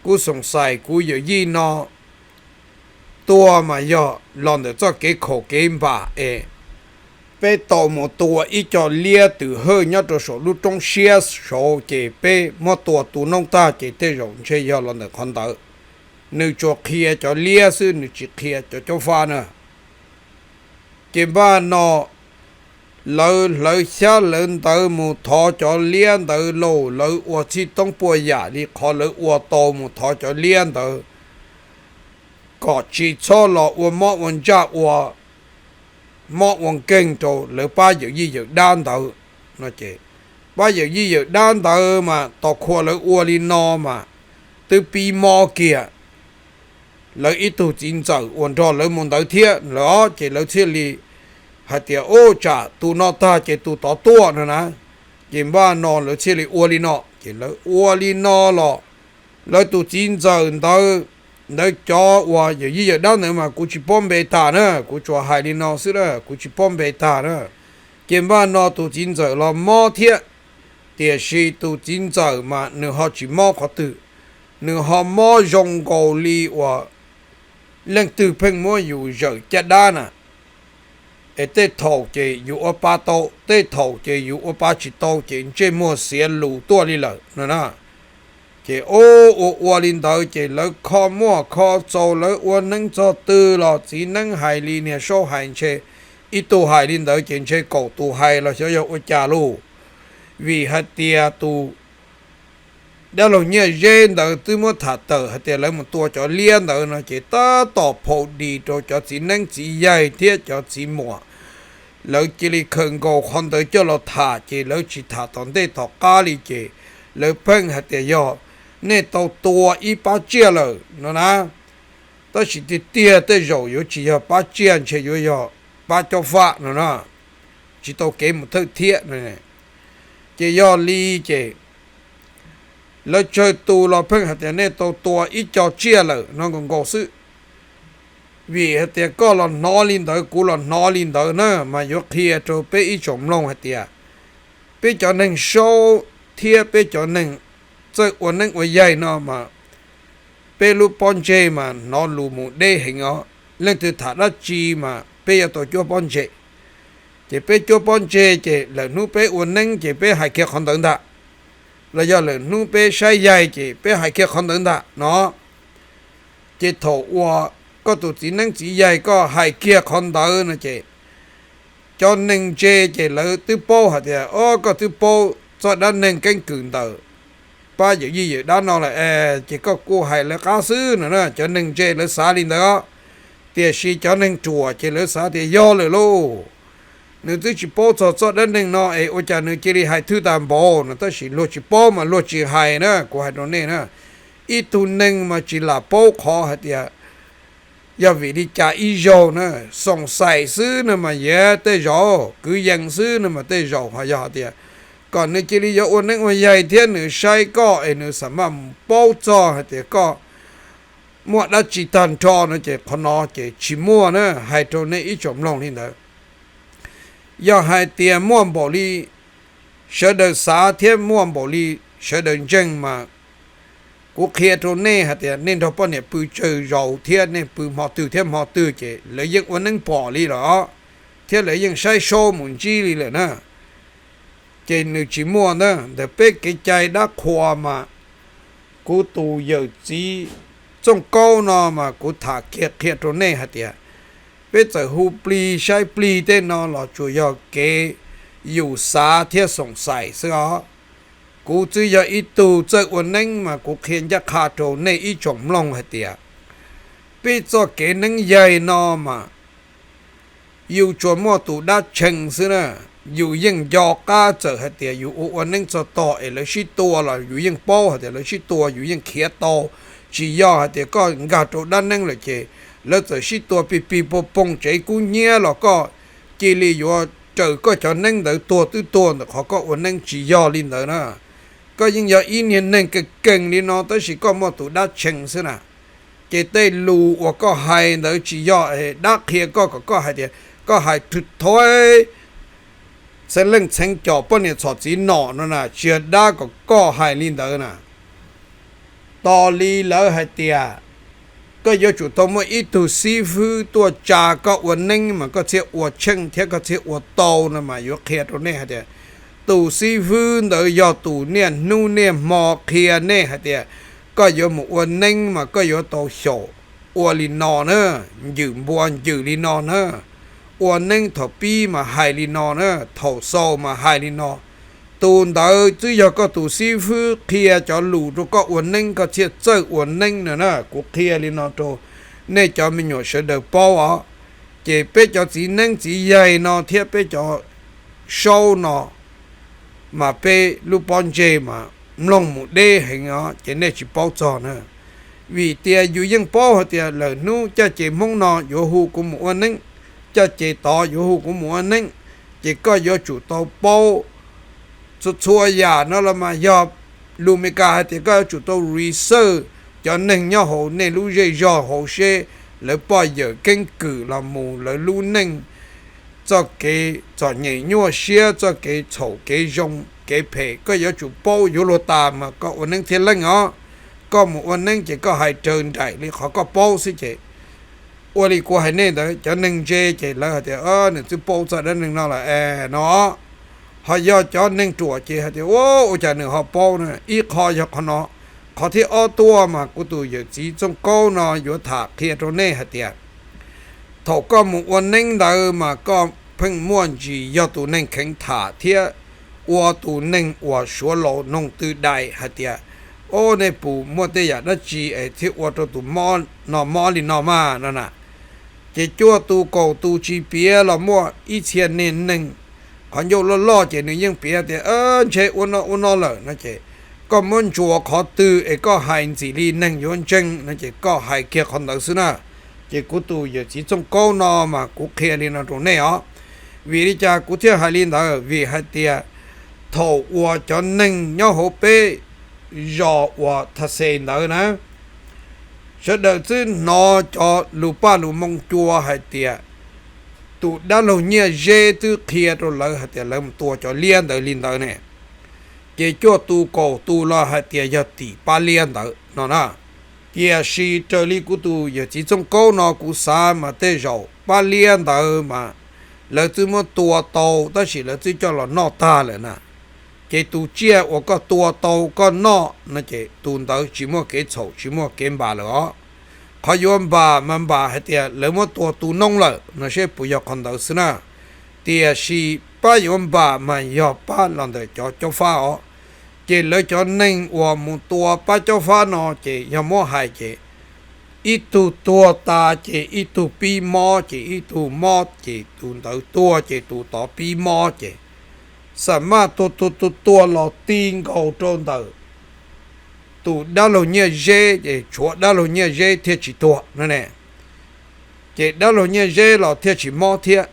Kuv xoom xais kuv yawm yij no tuag mas yog los ntawm txoj kev khaum kev npam es peb tau mus tua ib co liab twm hawj nyob rau saum lub roob siab saud ces peb muab tua tu noob tag ces tej zaum ntshe yog los ntawm qhov ntawd. Nws tsuas qhia cov liab xwb, nws tsis qhia cov cob fab na. Ces npaj no lawv hlawv xyab hlawv ntawv mus thov cov liab ntawd lauj, lawv ua txhij toob puas yam li qhov lawv ua tau mus thov cov liab ntawd kom tsis txhob los ua mob ua ntsaj ua mob ua nkeeg rau lawv pab yawm yij yawm dab ntawd no ces pab yawm yij yawm dab ntawd mas tos khua lawv ua li no mas twb pib mob kiag lawv ib tug txiv ntxawm uas nrog lawv mus ntawd thiab lawm os, ces lawv thiaj li hais tias, Ub, tsam tus no tag ces tus tod tuaj no na. Ces npaj no lawv thiaj li ua li no, ces lawv ua li no los lawv tus txiv ntxawm ntawd, ntawd cov uas yawm yij yawm dab ntawd mas kuv tsis paub npe tag na, kuv tsuas hais li no xwb na, kuv tsis paub npe tag na. Ces npaj no tus txiv ntxawm los mob thiab, tiam sis tus txiv ntxawm mas nws ho tsis mob qhov twg, nws ho mob zoo nkaus li uas leej twg pheej muab yus zawm caj dab na. Es tej thaum ces yus ua pa tau, tej thaum ces yus ua pa tsis tau ces ntsej muag xiav lus tuaj li lawm no na. Ces ua ua ua li ntawd ces lawv kho muaj kho txaus, lawv ua neeb txog twg los txiv neeb hais li niag saub hais ntshe ib tug hais li ntawd ces ntshe kaum tus hais los xyov yog ua cas lauj. Vim hais tias tus dab laug Nyiaj Zeb ntawd twb muab tham tawm hais tias lawv mus tua cov liab ntawd no ces tab tom phau dis rau cov txiv neeb txiv yaig thiab cov txiv muam. Lawv cia li khaws nkaus qhov ntawd coj los tham ces lawv tsis tham tom ntej tom qab li ces lawv pheej hais tias yog nej tau tua ib pab tsiaj lawm no na. Tab sis tiag tiag tej zaum yuav tsis yog pab tsiaj, ntshe yuav yog pab cob fab no na, tsis tau kev mus thawj thiab no. Ces yog li ces lawv tsawg tus los pheej hais tias nej tau tua ib co tsiaj lawm no nkaus nkaus xwb. Vim hais tias koj los hnov li ntawd, kuv los hnov li ntawd na, mas yuav qhia rau peb ib tsoom mloog hais tias peb cov neeg saub thiab peb cov neeg txawj ua neeb ua yaig no mas peb lub pob ntseg mas hnov lus mus deb heev os. Leej twg tham dab tsi mas peb yuav tau cuab pob ntseg. Ces peb cuab pob ntseg ces lawm hnub peb ua neeb ces peb hais kiag qhov ntawd ntag, los yog lawm hnub peb saib yaig ces peb hais kiag qhov ntawd ntag no. Ces thaum uas koj tus txiv neeb txiv yaig koj hais kiag qhov ntawd no ces cov neeg ntse ces lawv twb paub hais tias, O, koj twb paub txoj dab neeg keeb kwm ntawm pab yawm yij yawm dab no lawm es, ces koj kuj hais lawv qab xwb no na. Cov neeg ntse lawv xav li ntawd os. Tiam sis cov neeg ruam ces lawv xav tias yog lawm lauj, nws twb tsis paub txog txoj dab neeg no es ua cas nws cia li hais thwj tas npaum no. Tab sis luag tsis paub mas luag tsis hais na, kuv hais rau nej na. Ib tug neeg mas tsis lam paub qhov hais tias yog vim li cas ib zaug na, xoom xaim xwb no mas yeej tej zaum, kwv yees xwb no mas tej zaum, ho yog hais tias kom nws cia li yuav ua neeb ua yaig thiab nws saib koj es nws xam maj mus paub txog hais tias koj muaj dab tsi tag nrho no ces qhov no ces tsis muaj na, hais rau nej ib tsoom mloog li ntawd. Yog hais tias muaj npaum li sawv daws xav thiab muaj npaum li sawv daws ntseeg mas kuv qhia rau nej hais tias nej nrog poj niam pw tsawg zaus thiab nej pw hmo twg thiab hmo twg ces lawv yeej ua neeb pom li lawm, thiab lawv yeej saib saub mus ntsib li lawm na. Ces nws tsis muaj ntag. Ntawm peb kev cai dab qhuas mas kuv tus yawm txiv Txooj Kaub no mas kuv tham kiag qhia rau nej hais tias peb txawm hu plig saib plig tej no los tsuas yog kev yus xav thiab xoom xaim xwb os. Kuv twb yog ib tug txawj ua neeb mas kuv qhia ncaj qha rau nej ib tsoom mloog hais tias peb txoj kev neeb yaig no mas yus tsuas muaj tus dab tshee xwb na. Yus yeej nco qab txawm hais tias yus ua ua neeb txog tog es lawv sib tua los yus yeej paub hais tias lawv sib tua, yus yeej khiav tau. Tsis yog hais tias koj nkag rau dab neeb lawm ces lawv txawm sib tua pig pig pog poog tsev kub hnyiab los koj cia li yuav raws koj cov neeb ntawd tuag twb tuag ntawm qhov koj ua neeb, tsis yog li ntawd na. Koj yeej yog ib niag neeg kev keeg li no tab sis koj muaj tus dab tshee xwb na. Ces tej lus uas koj hais ntawd tsis yog dab qhia koj kom koj hais tias koj hais thwj thoib txheeb leej txheeb com poj niam txhom txiv nom no na, tsis yog dab kom koj hais li ntawd na. Tos li lawv hais tias koj yuav tsum tau muaj ib tug xib fwb tuaj tsa koj ua neeb mas koj thiaj ua tsheej thiab koj thiaj ua tau no mas yuav qhia rau nej hais tias tus xib fwb ntawd yog tus niaj hnub niaj hmo qhia nej hais tias koj yuav mus ua neeb mas koj yuav tau xyaum ua li no na, ncwm npua ncwm li no na, ua neeb thaum pib mas hais li no na, thaum xaus mas hais li no. Tus ntawd twb yog koj tus xib fwb qhia cov lus rau koj ua neeb koj thiaj txawj ua neeb no na. Kuv qhia li no rau nej cov me nyuam sawv daws paub os. Ces peb cov txiv neeb txiv yaig no thiab peb cov saub no mas peb lub pob ntseg mas mloog mus deb heev os, ces nej tsis paub txog na. Vim tias yus yeej paub hais tias lawm hnub caj ces Hmoob no yuav hu kuv mus ua neeb, caj ces tod yuav hu kuv mus ua neeb, ces koj yuav tsum tau paub txhua txhua yam no los mas yog lus Meskas hais tias koj yuav tsum tau research cov neeg nyob hauv nej lub zej zog hauv seb lawv poj yawm keeb kwm los mus lawv lub neej, txoj kev txom nyem nyuaj siab, txoj kev txhaum kev zoo kev phem, koj yuav tsum paub yuav luag tas mas koj ua neeb thiaj leej os. Koj mus ua neeb ces koj hais raws nraim li qhov koj paub xwb ces ua li kuv hais nej ntawd, cov neeg ntse ces lawv hais tias nws twb paub txoj dab neeg no lawm es no. Ho yog cov neeg ruam ces hais tias ua cas nws ho paub na. Ib qho yog qhov no. Qhov thib ob tuaj mas kuv tus yawm txiv Txooj Kaub no yuav tham qhia rau nej hais tias thaum koj mus ua neeb ntawd mas koj pheej muaj ntsis yog tus neeg kheev tham thiab ua tus neeg uas Suav laus noog tw dais hais tias, o, nej puas muaj tej yam dab tsi es thiaj ua rau tus mob no mob li no mas no na. Ces cuaj tus kaum tus tsis piav los muaj ib txhia niag neeg qhov ncauj loj loj ces nws yeej piav tias ntshe ua no ua no lawm no ces koj muab ntsuas qhov twg es koj hais ntxim li neeg yuav ntseeg no ces koj hais kiag qhov ntawd xwb na. Ces kuv tus yawm txiv Txooj Kaub no mas kuv qhia li no rau nej os. Vim li cas kuv thiaj hais li ntawd? Vim hais tias thaum uas cov neeg nyob hauv peb zos uas Thaj Xes ntawd na, sawv daws twb hnov cov lus paj lus moo cua hais tias tus dab laug Nyiaj Zeb twb qhia rau lawv hais tias lawv mus tua cov liab ntawd li ntawd ne. Ces cuaj tus kaum tus los hais tias yog tim pab liab ntawd no na. Tiam sis raws li kuv tus yawm txiv Txooj Kaub no kuv xav mas tej zaum pab liab ntawd mas lawv twb muab tua tau tab sis lawv twb coj los noj tag lawm na. Ces tus tsiaj uas koj tua tau koj noj no ces tus ntawd tsis muaj kev txhaum tsis muaj kev npam lawm os. Qhov yuav npam mas npam hais tias lawv muab tua tu noob lawm no seb puas yog qhov ntawd xwb na. Tiam sis pab yuav npam mas yog pab los ntawm cov Cob Fab os. Ces lawv cov neeg uas mus tua pab Cob Fab no ces yog muab hais ces ib tug tuag tas ces ib tug pib mob, ces ib tug mob ces tus ntawd tuag ces tus tod pib mob, ces xa maj tuag tuag tuag tuag los ti nkaus rau ntawm tus dab laug Nyiaj Zeb, ces tshuav dab laug Nyiaj Zeb thiaj tsis tuag no ne. Ces dab laug Nyiaj Zeb los thiaj tsis mob thiab,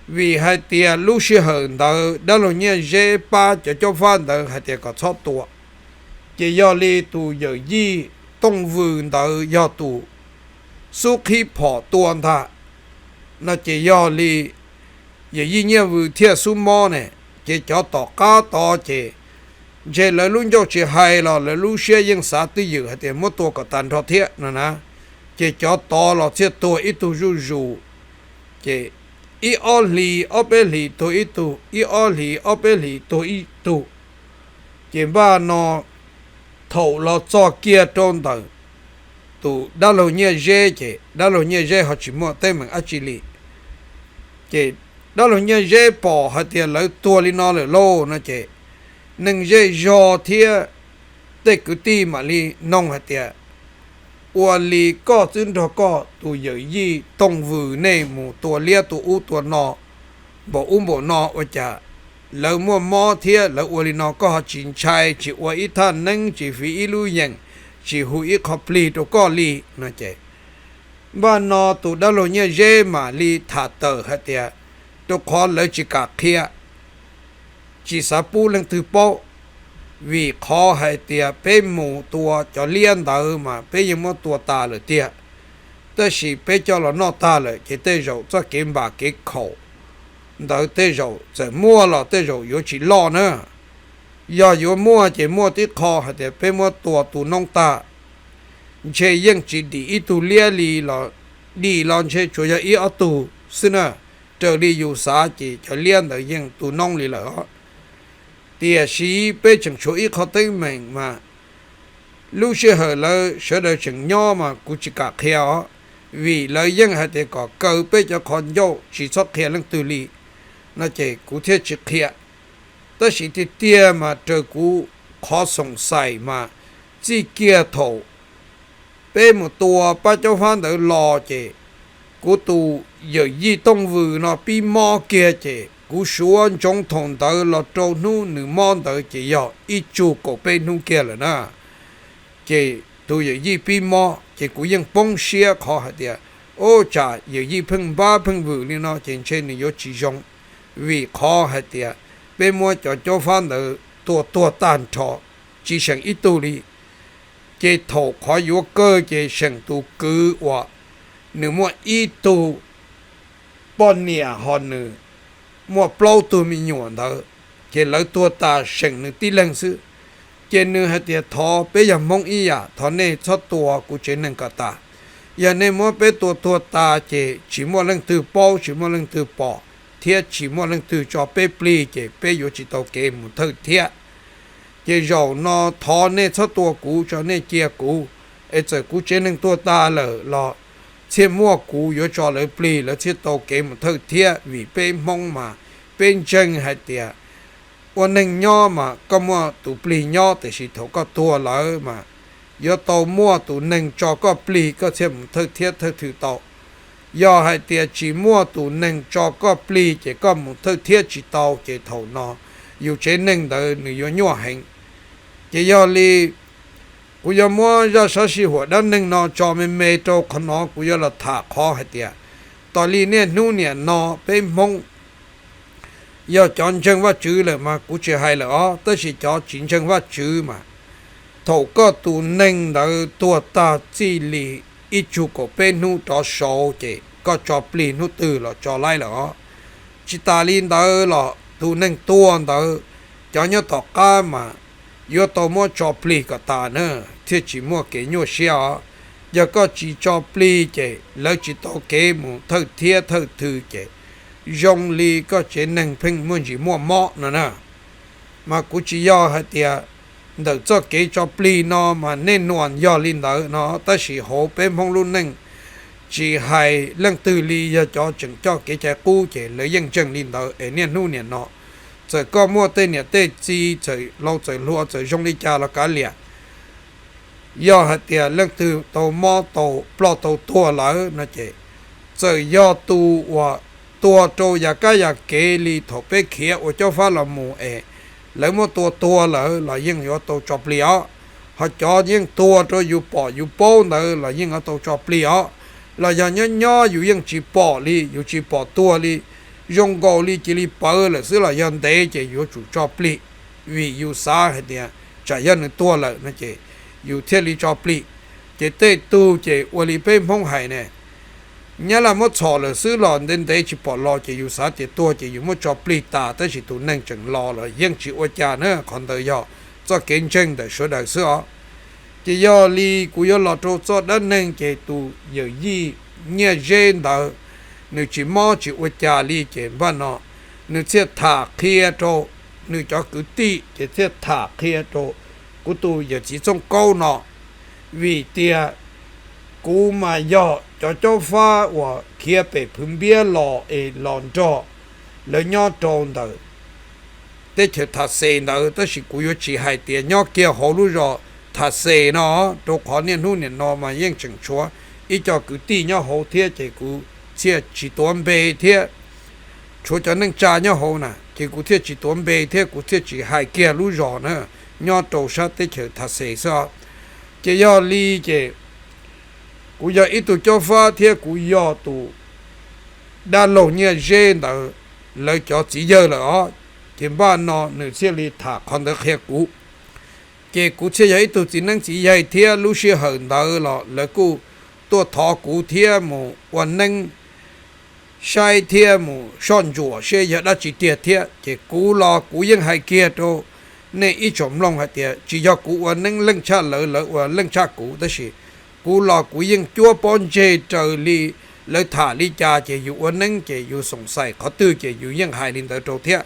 vim hais tias lub sij hawm ntawd dab laug Nyiaj Zeb pab cov Cob Fab ntawd hais tias kom txhob tua. Ces yog li tus yawm yij Tooj Vws ntawd yog tus xub qhib phom tua ntag no, ces yog li yawm yij Nyiaj Vws thiaj xub mob ne. Ces cov tom qab tod ces ntshe lawv lub ncauj tsis hais los lawv lub siab yeej xav twj ywm hais tias muab tua kom tag nrho thiab no na. Ces cov tod los thiaj tuag ib tug zuj zus, ces ib ob hlis ob peb hlis tuag ib tug, ib ob hlis ob peb hlis tuag ib tug. Ces npaj no thaum los txog kiag rau ntawm tus dab laug Nyiaj Zeb ces dab laug Nyiaj Zeb ho tsis muaj teeb meem dab tsi li. Ces dab laug Nyiaj Zeb pom hais tias lawv tuag li no lawm lauj no ces neeg zej zog thiab tej kwv tij mam li nug hais tias, ua li koj twb nrog koj tus yawm yij Tooj Vws nej mus tua liab tua ub tua no, npaum ub npaum no ua cas lawv muaj mob thiab lawv ua li no koj ho tsis ntshai, tsis ua ib thaj neeb, tsis fiv ib lub yeem, tsis hu ib qho plig rau koj li no ces npaj no tus dab laug Nyiaj Zeb mam li tham tawm hais tias, rau qhov lawv tsis kam qhia, tsis xav pub leej twg paub, vim qhov hais tias peb mus tua cov liab ntawd mas peb yeej muab tua tas lawm tiag, tab sis peb coj los noj tag lawm ces tej zaum txoj kev npam kev khaum ntawd tej zaum txawm muaj los tej zaum yuav tsis loj na. Yog yuav muaj ces muaj tib qho hais tias peb muab tua tu noob tag, ntshe yeej tsis dim ib tug liab li los, dim los ntshe tsuas yog ib ob tug xwb na. Raws li yus xav ces cov liab ntawd yeej tu noob li lawm os. Tiam sis peb tseem tshuav ib qho teeb meem mas lub sij hawm lawv sawv daws tseem nyob mas kuv tsis kam qhia os, vim lawv yeej hais tias kom kaw peb cov qhov ncauj tsis txhob qhia leej twg li no ces kuv thiaj tsis qhia. Tab sis tiag tiag mas raws kuv qhov xoom xais mas txij kiag thaum peb mus tua pab Cob Fab ntawd los ces kuv tus yawm yij Tooj Vws no pib mob kiag ces kuv suav ntsoov thaum ntawd los rau hnub nws mob ntawd ces yog ib tsug kaum peb hnub kiag lawm na. Ces tus yawm yij pib mob ces kuv yeej poob siab qhov hais tias, ub, tsam yawm yij pheej npab pheej vwm li no ces ntshe nws yuav tsis zoo, vim qhov hais tias peb muab cov Cob Fab ntawd tua tuag tag nrho, tsis seem ib tug li. Ces thaum qhov yuav kawg ces seem tus kwv uas nws muaj ib tug poj niam ho nws muaj plaub tug me nyuam ntawd, ces lawv tuag tas seem nws tib leeg xwb. Ces nws hais tias thov peb yog Hmoob ib yam, thov nej txhob tua kuv tsev neeg kom tas. Yog nej muab peb tua tuag tas ces tsis muaj leej twg paub tsis muaj leej twg pom thiab tsis muaj leej twg tso peb plig ces peb yuav tsis tau kev mus thawj thiab. Ces zaum no thov nej txhob tua kuv, tso nej cia kuv, es txawm kuv tsev neeg tuag tas lawm los txhiaj muaj kuv yuav tso lawv plig, lawv thiaj tau kev mus thawj thiab. Vim peb Hmoob mas peb ntseeg hais tias ua neeg nyob mas koj muaj tus plig nyob, tiam sis thaum koj tuag lawm mas yuav tau muaj tus neeg tso koj plig koj thiaj mus thawj thiab thawj thwm tau. Yog hais tias tsis muaj tus neeg tso koj plig ces koj mus thawj thiab tsis tau, ces thaum no yus tsev neeg ntawd nws yuav nyuaj heev. Ces yog li kuv yuav muab zaj sab sij huam dab neeg no tso me me rau qhov no, kuv yuav los tham qhov hais tias tos li niaj hnub niam no peb Hmoob yog cov ntseeg Vajtswv lawm mas kuv tsis hais lawm os, tab sis cov tsis ntseeg Vajtswv mas thaum koj tus neeg ntawd tuag tag txij li ib tsug kaum peb hnub rov saud ces koj tso plig hnub twg los tso laib lawm os. Tsis tas li ntawd los tus neeg tuag ntawd cov nyob tom qab mas yuav tau muab tso plig kom tas na, thiaj tsis muaj kev nyuaj siab os. Yog koj tsis tso plig ces lawv tsis tau kev mus thawj thiab thawj thwm ces zoo li koj tsev neeg pheej muaj ntsis muaj mob no na. Mas kuv tsis yog hais tias ntawm txoj kev tso plig no mas nej nuam yog li ntawd no, tab sis hauv peb Hmoob lub neej tsis hais leej twg li, yog cov tseem coj kev cai qub ces lawv yeej ntseeg li ntawd es niaj hnub niam no txawm koj muaj tej niam tej txiv txawm laus txawm hluas txawm zoo li cas los kav liam, Yog hais tias leej twg tau mob tau ploj tau tuag lawm no ces, txawm yog tus uas tuag rau yav kab yam kev li thaum peb khiav ua cob fab los mus es lawv muab tua tuag lawm los yeej yuav tau tso plig os. Ho cov yeej tuag rau yus pom yus paub ntawd los yeej yuav tau tso plig os. Los yog nyob nyob yus yeej tsis pom li, yus tsis pom tuag li, zoo nkaus li cia li pawv lawm xwb los yog ntev ces yuav tsum tso plig, vim yus xav hais tias tsam yog nws tuag lawm no ces yus thiaj li tso plig. Ces tej tug ces ua li peb Hmoob hais ne, nyab laj muab txhom lawm xwb los ntev ntev tsis pom los ces yus xav tias tuag ces yus muab tso plig tas, tab sis tus neeg tseem los los yeej tsis ua cas na. Qhov ntawd yog txoj kev ntseeg ntawm sawv daws xwb os. Ces yog li kuv yuav los rau txoj dab neeg ces tus yawm yij Nyiaj Zeb ntawd, nws tsis mob tsis ua cas li ces npaj no nws thiaj tham qhia rau nws cov kwv tij, ces thiaj tham qhia rau kuv tus yawm txiv Txooj Kaub no, vim tias kuv mas yog cov cob fab uas khiav pem Phwv Npiab los es los nrog lawv nyob rau ntawm teb chaws Tham Xes ntawd, tab sis kuv yuav tsis hais tias nyob kiag hauv lub zos Tham Xes no, rau qhov niaj hnub nim no mas yeej tseem tshuav ib co kwv tij nyob hauv thiab ces kuv thiaj tsis tuav npe thiab. Tshuav cov neej tsa nyob hauv na ces kuv thiaj tsis tuav npe thiab kuv thiaj tsis hais kiag lub zos na, nyob rau sab teb chaws Tham Xes xwb os. Ces yog li ces kuv yog ib tug cob fab thiab kuv yog tus dab laug Nyiaj Zeb ntawd lawv cov txiv yawg lawm os. Ces npaj no nws thiaj li tham qhov ntawd qhia kuv. Ces kuv thiaj yog ib tug txiv neeb txiv yaig thiab lub sij hawm ntawd los lawv kuj tuaj thov kuv thiab mus ua neeb saib thiab mus soj ntsuam seb yog dab tsi tiag thiab. Ces kuv los kuv yeej hais kiag rau nej ib tsoom mloog hais tias tsis yog kuv ua neeb leej tshaj lawv, lawv ua leej tshaj kuv, tab sis kuv los kuv yeej cuab pob ntseg raws li lawv tham li cas ces yus ua neeb ces yus xoom xais qhov twg ces yus yeej hais li ntawd rau thiab.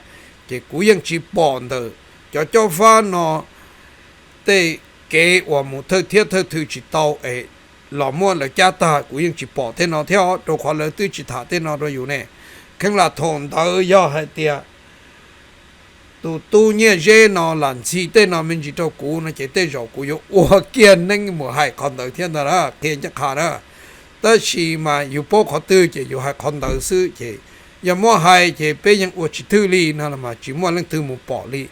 Ces kuv yeej tsis pom ntawm cov cob fab no tej kev uas mus thawj thiab thawj thw tsis tau es los muab lawv cab tag, kuv yeej tsis pom tej no thiab os, rau qhov lawv twb tsis tham tej no rau yus ne. Kheev lam thaum ntawd yog hais tias tus tub Nyiaj Zeb no lam ntxhi tej no me ntsis rau kuv no ces tej zaum kuv yuav ua kiag neeb mus hais qhov ntawd thiab ntag na, qhia ncaj qha na. Tab sis mas yus paub qhov twg ces yus hais qhov ntawd xwb, ces yog muab hais ces peb yeej ua tsis thwj li no los mas tsis muaj leej twg mus pom li.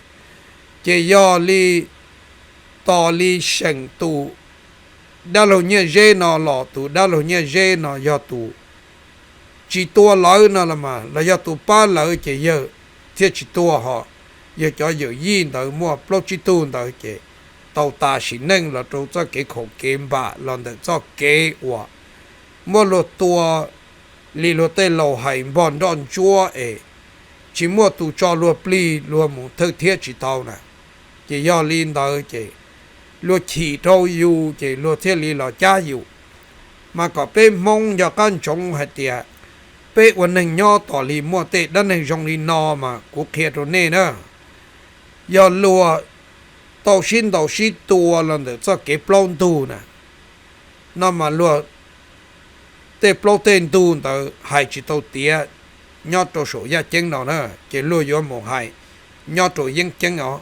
Ces yog li tos li seem tus dab laug Nyiaj Zeb no los tus dab laug Nyiaj Zeb no yog tus tsis tua lawv no los mas los yog tus pab lawv ces yawg thiaj tsis tua ho. Yawg cov yawm yij ntawd muaj plaub tsib tug ntawd ces tau tas sim neej los rau txoj kev khaum kev npam los ntawm txoj kev uas muab luag tua li luag tej laus hais npog nroj ntsuab es tsis muaj tus tso luag plig luag mus thawj thiab tsis tau na. Ces yog li ntawd ces luag chim rau yus ces luag thiaj li los cab yus. Mas kom peb Hmoob nco qab ntsoov hais tias peb ua neeg nyob tos li muaj tej dab neeg zoo li no mas kuv qhia rau nej na, yog luag tau sib ntaus sib tua los ntawm txoj kev plaub ntug na, no mas luag tej plaub tej ntug ntawd hais tsis tau tiav nyob rau saum yaj ceeb no na, ces luag yuav mus hais nyob rau yeeb ceeb os.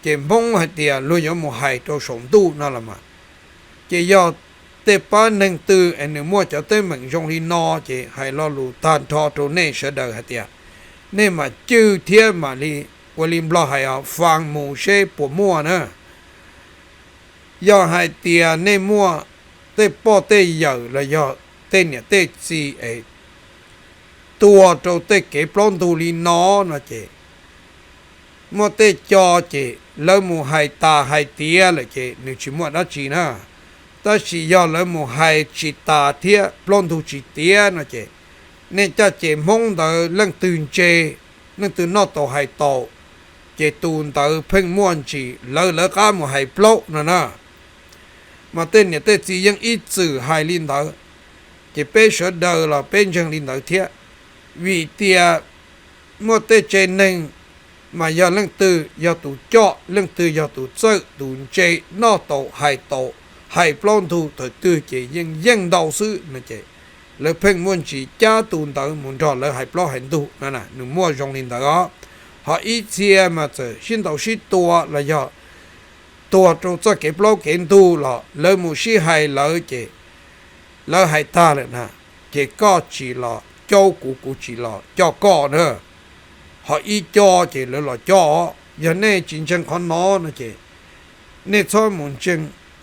Ces Hmoob hais tias luag yuav mus hais rau saum ntuj no los mas. Ces yog tej pab neeg twg es nws muaj cov teeb meem zoo li no ces hais lo lus tag nrho rau nej sawv daws hais tias nej mam cwj thiab mam li ua li Nplog hais os, faa mus seb puas muaj na. Yog hais tias nej muaj tej poj tej yawm los yog tej niam tej txiv es tuag rau tej kev plaub ntug li no no ces muaj tej co ces lawv mus hais tas hais tiav lawm ces nws tsis muaj dab tsi na. Tab sis yog lawv mus hais tsis tas thiab plaub ntug tsis tiav no ces nej caj ces Hmoob ntawd leej twg ntse, leej twg noj tau hais tau, ces tus ntawd pheej muaj ntsis lawv lawv qab mus hais plaub no na. Mas tej niam tej txiv yeej ib txwm hais li ntawd, ces peb sawv daws los peb ntseeg li ntawd thiab. Vim tias muaj tej tsev neeg mas yog leej twg yog tus coj, leej twg yog tus txawj tus ntse, noj tau hais tau, hais plaub ntug thaum twg ces yeej yeej ntau xwb no ces lawv pheej muaj ntsis cab tus ntawd mus nrog lawv hais plaub hais ntug no na, nws muaj zoo li ntawd os. Ho ib txhia mas txawm sib ntaus sib tua los yog tuag rau txoj kev plaub kev ntug los lawv mus sib hais lawv ces lawv hais tag lawm na, ces koj tsis los caub kuv, kuv tsis los coj koj na. Ho ib co ces lawv los coj. Yog nej tsis ntseeg qhov no no ces nej txhob mus ntseeg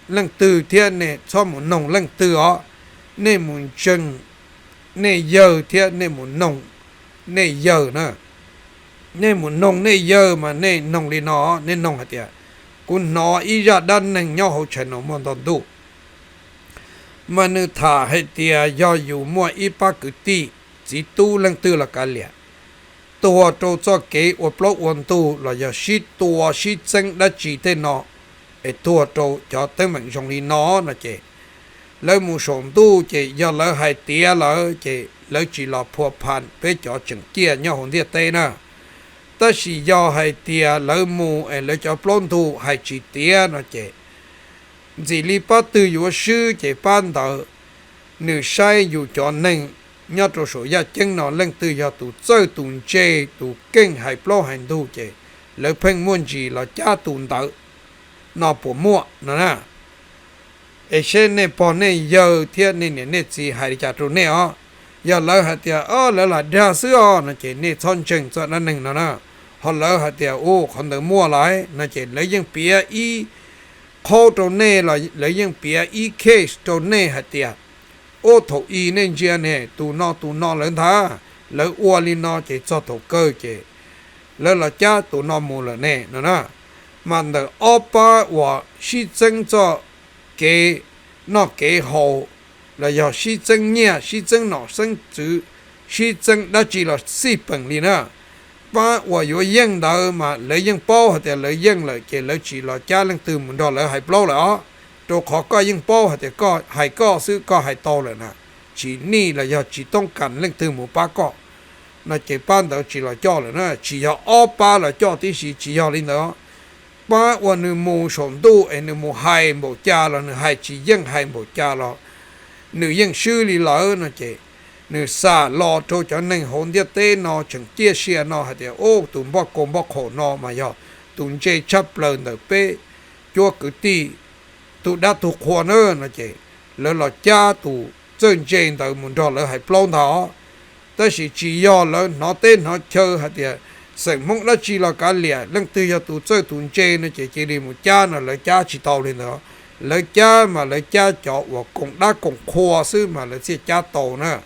leej twg thiab nej txhob mus noog leej twg os. Nej mus ntseeg nej yawg thiab nej mus noog nej yawg na. Nej mus noog nej yawg mas nej noog li no, nej noog hais tias, kuv hnov ib zaj dab neeg nyob hauv channel Muaj Nto Ntuj, mas nws tham hais tias yog yus muaj ib pab kwv tij, txiv tub leej twg los kav liam, tuag rau txoj kev ua plaub ua ntug los yog sib tua sib txeeb dab tsi tej no, es tuag rau cov teeb meem zoo li no no ces lawv mus saum ntuj ces yog lawv hais tiav lawm ces lawv tsis los phua pha peb cov tseem ciaj nyob hauv ntiaj teb na. Tab sis yog hais tias lawv mus es lawv cov plaub ntug hais tsis tiav no ces ntxim li pab twg yuav swb ces pab ntawd nws saib yus cov neeg nyob rau saum yaj ceeb no leej twg yog tus txawj tus ntse, tus keej hais plaub hais ntug ces lawv pheej muaj ntsis los cab tus ntawd no puas muaj no na. Es seb nej pog nej yawg thiab nej niam nej txiv hais li cas rau nej os. Yog lawv hais tias, o, lawv lam dag xwb os no ces nej txhob ntseeg txoj dab neeg no na. Ho lawv hais tias, u, qhov ntawd muaj lawm no ces lawv yeej piav ib qhaub rau nej los lawv yeej piav ib case rau nej hais tias, o, thaum i nej ntsia ne, tus no tus no lawv ntag, lawv ua li no ces txog thaum kawg ces lawv los cab tus no mus lawm ne no na. Mas ntawm ob pab uas sib txeeb txoj kev noj kev haus los yog sib txeeb nyiaj sib txeeb nom xeeb tswv, sib txeeb dab tsi los xij peem li na, pab uas yuav yeej ntawd mas lawv yeej paub hais tias lawv yeej lawm ces lawv tsis los cab leej twg mus nrog lawv hais plaub lawm os. Rau qhov koj yeej paub hais tias koj hais koj xwb koj hais tau lawm na, tsis nij los yog tsis toob kas leej twg mus pab koj no ces pab ntawd tsis los coj lawm na. Tsis yog ob pab los coj tib si, tsis yog li ntawd. Pab uas nws mus saum ntuj es nws mus hais npaum cas los nws hais tsis yeej hais npaum cas los nws yeej swb li lawm no ces nws xam los rau cov neeg hauv ntiaj teb no tseem ciaj sia no hais tias, o, tus npoj kaus npoj qhaum no mas yog tus ntse tshaj plaws ntawm peb cuab kwv tij, tus dab tug qhua na no ces lawv los cab tus txawj ntse ntawd mus nrog lawv hais plaub ntag. Tab sis tsis yog lawv hnov teb hnov chaw hais tias xeem Hmoob dab tsi los kav liam, leej twg yog tus txawj tus ntse no ces cia li mus cab no, lawv cab tsis tau li ntawd. Lawv cab mas lawv cab cov uas koom dab koom qhua xwb mas lawv thiaj cab tau na.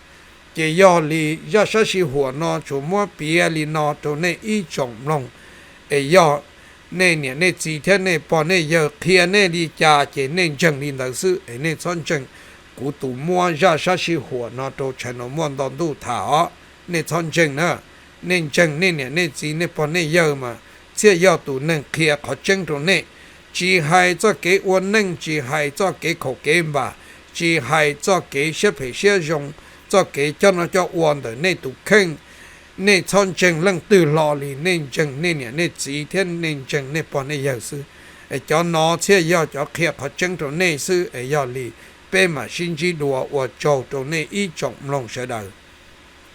Ces yog li zaj sab sij huam no tsuas muab piav li no rau nej ib tsoom mloog, es yog nej niam nej txiv thiab nej pog nej yawg qhia nej li cas ces nej ntseeg li ntawd xwb, es nej txhob ntseeg kuv tus muab zaj sab sij huam no rau channel Muaj Nto Ntuj tham os. Nej txhob ntseeg na. Nej ntseeg nej niam nej txiv nej pog nej yawg mas thiaj yog tus neeg qhia qhov tseeb rau nej. Tsis hais txoj kev ua neej, tsis hais txoj kev khaum kev npam, tsis hais txoj kev siab phem siab zoo, txoj kev coj noj coj ua ntawm nej tus kheej. Nej txhob ntseeg leej twg hlo li, nej ntseeg nej niam nej txiv thiab nej ntseeg nej pog nej yawg xwb. Es cov no thiaj yog cov qhia qhov tseeb rau nej xwb. Es yog li peb mam sib ntsib dua, ua tsaug rau nej ib tsoom mloog sawv daws.